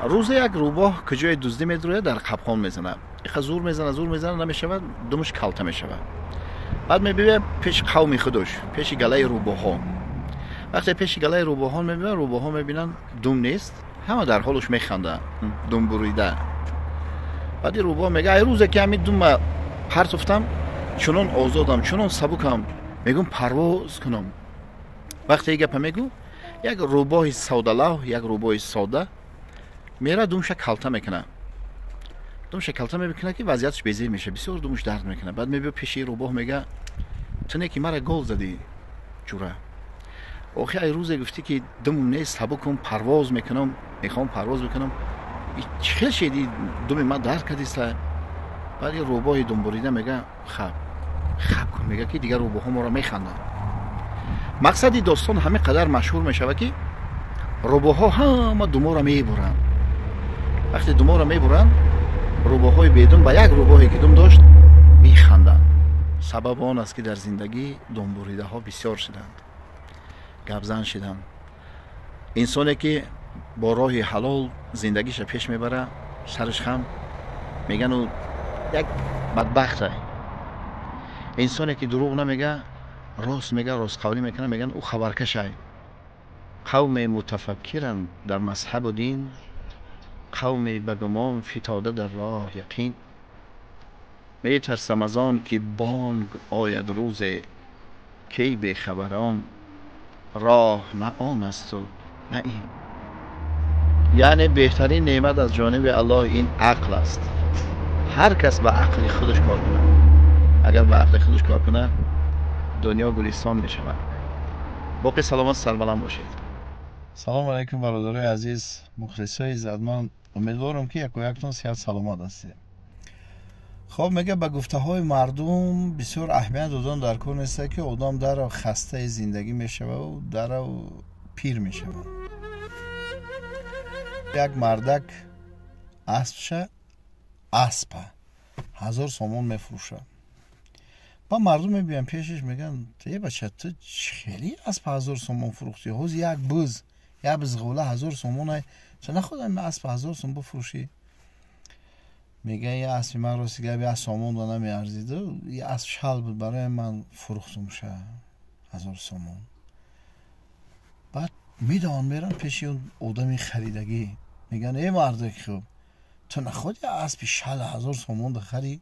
Рӯзе як рӯбоҳ куҷое дуздӣ медурӯяд, дар қапқон мезанад. Иха зур мезанад, зур мезанад, намешавад, думаш калта мешавад. Баъд мебиёяд пеши қавми худаш, пеши галаи рӯбоҳҳо. Вақте пеши галаи рӯбоҳон мебиёяд, рӯбоҳҳо мебинанд дум нест, ҳама дар ҳолаш механданд, дум бурида. Баъд ин рӯбоҳ мегӯяд: ай рӯзе ки ҳамин дума партофтам, чунон озодам, чунон сабукам, мегӯм парвоз кунам. Вақте ин гапа мегӯ, як рӯбоҳи содалавҳ, як рӯбоҳи сода мера думша калта мекунад. Думша калта мекунад, ки вазъияташ безир мешавад, бисёр думаш дард мекунад. Баъд мебиёд пеши рӯбоҳ, мега: ту не ки мара гол задӣ, ҷура, охи ай рӯзе гуфтӣ ки думум нест, сабукум, парвоз мекунам, мехоҳам парвоз бикунам, чӣ хел шеди думи ман дард кардиста? Баъд ин рӯбоҳи думбурида мега: хаб хаб кун, мега ки дигар рӯбоҳҳо моро механданд. Мақсади достон ҳамин қадар машҳур мешавад, ки рӯбоҳҳо ҳама думоро мебуранд. Вақте думоро мебуранд, рӯбоҳҳои бедум ба як рӯбоҳе ки дум дошт механданд. Сабаб он аст, ки дар зиндагӣ думбуридаҳо бисёр шуданд, гапзан шуданд. Инсоне ки бо роҳи ҳалол зиндагиша пеш мебарад, сараш хам, меган ӯ як бадбахта. Инсоне ки дурӯғ намега, рост мега, ростқавлӣ мекунад, меган ӯ хабаркашай. Қавме мутафаккиранд дар мазҳабу дин, қавме ба гумон фитода дар роҳ яқин. Метарсам аз он ки бонг ояд рӯзе, кай бехабарон роҳ на он асту на ин. Яъне беҳтарин неъмат аз ҷониби Аллоҳ ин ақл аст. Ҳар кас ба ақли худаш кор кунад, агар ба ақли худаш кор кунад, дунё гулистон мешавад. Боқӣ саломат, сарбаланд бошед. Салому алайкум, бародарои азиз, мухлисои иззатманд. Умедворам, ки якояктон сиҳат саломат ҳастед. Хоб, мега, ба гуфтаҳои мардум бисёр аҳамият додан дар кор неста, ки одам дарав хастаи зиндагӣ мешаваду дарав пир мешавад. Як мардак аспша, аспа 1000 сомон мефурӯшад. Ба мардум мебиёянд пешаш, мегӯянд: е бача, ту хеле асп 1000 сомон фурӯхтӣ? Ҳози як буз, як бизғола 1000 сомонай, ту нахоҳам асп 1000 сом бифурӯшӣ? Мега: я аспи ман, рости гап, як сомон да намеарзиду, асп шал буд, барои ман фурӯхтумша 1000 сомон. Баъд медаванд, меранд пеши он одами харидагӣ, мегӯянд: э мардаки хуб, ту нахоҳӣ аспи шал 1000 сомон да харӣ?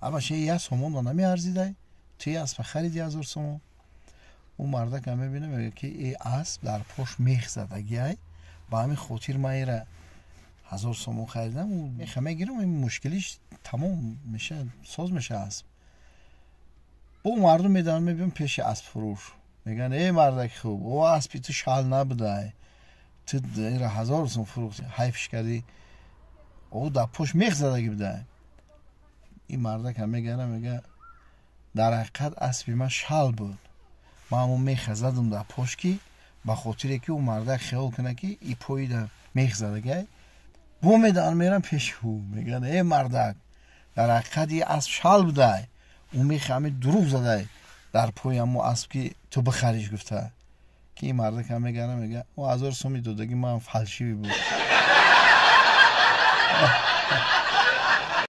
Абаша, як сомон да намеарзидай, ту я аспа хариди 1000 сомон. Ӯ мардакам мебина, мегӯяд, ки э асп дар пош мех задагиай, ба ҳамин хотир ман ира 1000 сомон харидам. Меха мегирам, ин мушкилиш тамом меша, соз меша асп. Бо мардум медаванд, мебиён пеши аспфурӯш, мегӯянд: э мардаки хуб, о аспи ту шал набудай, ту ира 1000 сом фурӯхти, ҳайфш кардӣ, о дар пош мех задагӣ будай. Ин мардакам мегара, мега: дар ҳақиқат аспи ман шал буд, ман ҳамон меха задам дар пош, ки ба хотире ки ӯ мардак хиёл кунад, ки и поида мех задагиай. Бо медаванд, меранд пеши ӯ, мегӯянд: э мардак, дар ҳақиқат и асп шал будай, ӯ мехи ҳамин дурӯғ задай дар пои ҳамо асп, ки ту бихариш гуфта. Ки ин мардакам мегара, мега: ӯ 1000 соми додагӣ ман фальшивый буд.